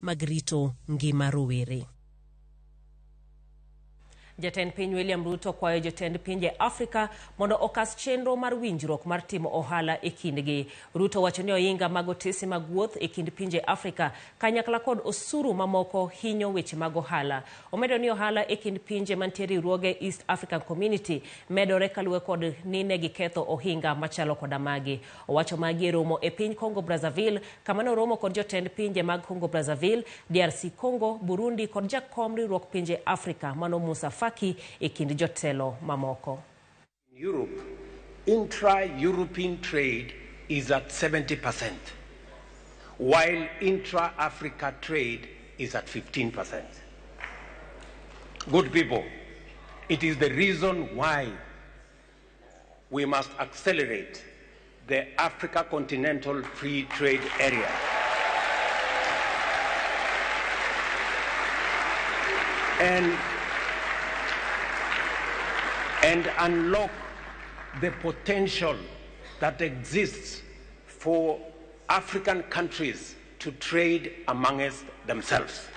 Mag rito ngima rowere. Jatend piny William Ruto kwayo jotend pinje Afrika mondo okas chenro mar winjruok mar timo ohala e kindgi. Ruto wacho ni ohinga mag otese mag wuoth e kind pinje Afrika kanyakla kod osuru mamoko hinyo weche mag ohala. Omedo ni ohala e kind pinje mantie riwruoge East African Community medore kaluwore kod ni ne giketho ohinga machalo koda magi. Owacho magi e romo e piny Congo Brazzaville kama noromo kod jotend pinje mag Congo Brazzaville, DRC Congo, Burundi kod jakom riwruok pinje Afrika mano Musa Faki e kind jotelo mamoko. In Europe, intra-European trade is at 70%, while intra-Africa trade is at 15%. Good people, it is the reason why we must accelerate the Africa Continental Free Trade Area. And unlock the potential that exists for African countries to trade amongst themselves.